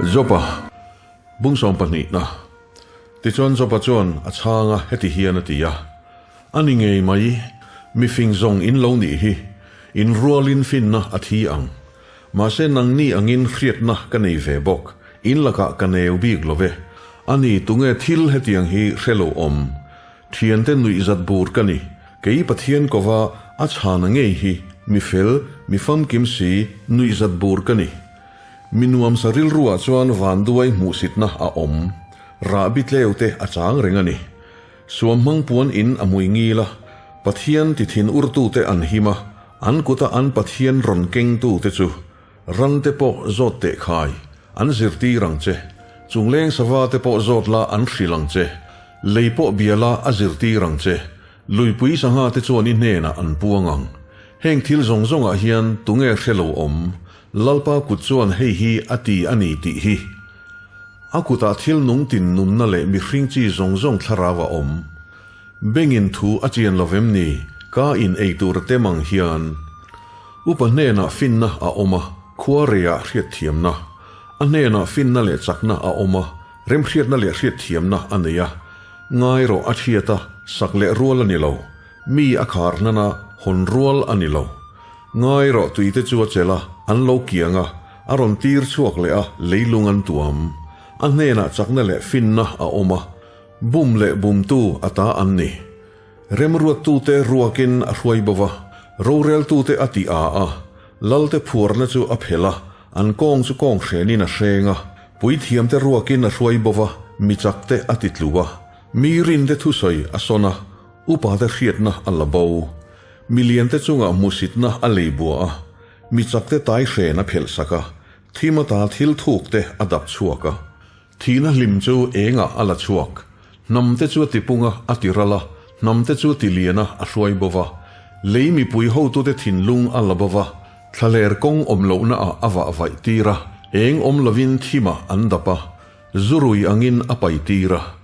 Joba bung sawmpahnihna. Tichuan Joba chuan a chhang a, heti hian a ti a, A ni ngei mai, mi fing zawng in lo nih hi, in rualin finna a thi ang. Mahse nangni angin hriatna ka nei ve bawk, in lakah ka neu bik lo ve. A ni, tunge thil hetiang hi hre lo awm? Thiante nuihzat bur ka ni, kei Pathian kova a chhana ngei hi, mi fel, mi famkim si, nuihzat bur ka ni. Mi nuamsa rilruah chuan vanduai hmuhsitna a awm. Rahbi tleu te a chang reng a ni. Suamhmang puan in a hmui ngil a, Pathian ti thin urtute an him a, an kuta an Pathian rawn kengtute chu ran te pawh zawt teh khai, an zirtir ang che. Chungleng sava te pawh zawt la an hrilh ang che. Lei pawh bia la a zirtir ang che. Luipui sangha te chuan i hnenah an puang ang. Heng thil zawng zawngah hian tunge hre lo awm? Lalpa kut chuan hei hi a ti a ni tih hi. A kutah thil nung tin nunna leh mihring chi zawng zawng thlarau a awm. Bengin thu a chian lo vem ni, ka in ei tur a tem ang hian. Upa hnenah finna a awm a, khua reiah hriatthiamna. A hnenah finna leh chakna a awm a, remhriatna leh hriatthiamna a nei a. Ngai rawh a chhiat a, sak leh rual a ni lo. Mi a khar hnana hawn rual a ni lo. Ngai rawh tuite chu a chelh a, an lo kiang a, a rawn tir chhuak leh a, leilung an tuam. A hnenah chakna leh finna a awm a, bum leh bumtu a ta an ni. Remruattute ruakin a hruai bo va, roreltute a ti a a, lalte phuarna chu a phelh a, an kawng chu kawng hrenin a hreng a, puithiamte ruakin a hruai bo va, mi chakte a ti tlu a, mi rinte thusawi a sawn a, Upate hriatna a la bo. Miliante chungah hmuhsitna a lei bua a, mi chakte tai hren a phelh sak a, thim ata thil thukte a dap chhuak a. Thihna hlim chu engah a la chhuak. Hnamte chu a tipung a, a ti ral a, hnamte chu a ti lian a, a hruai bo va. Lei mipui hotute thinlung a la bo va, thlaler kawng awm lohna ah a vah vaih tir a, eng awm lovin thimah an dap a, zurui angin a pai tir a.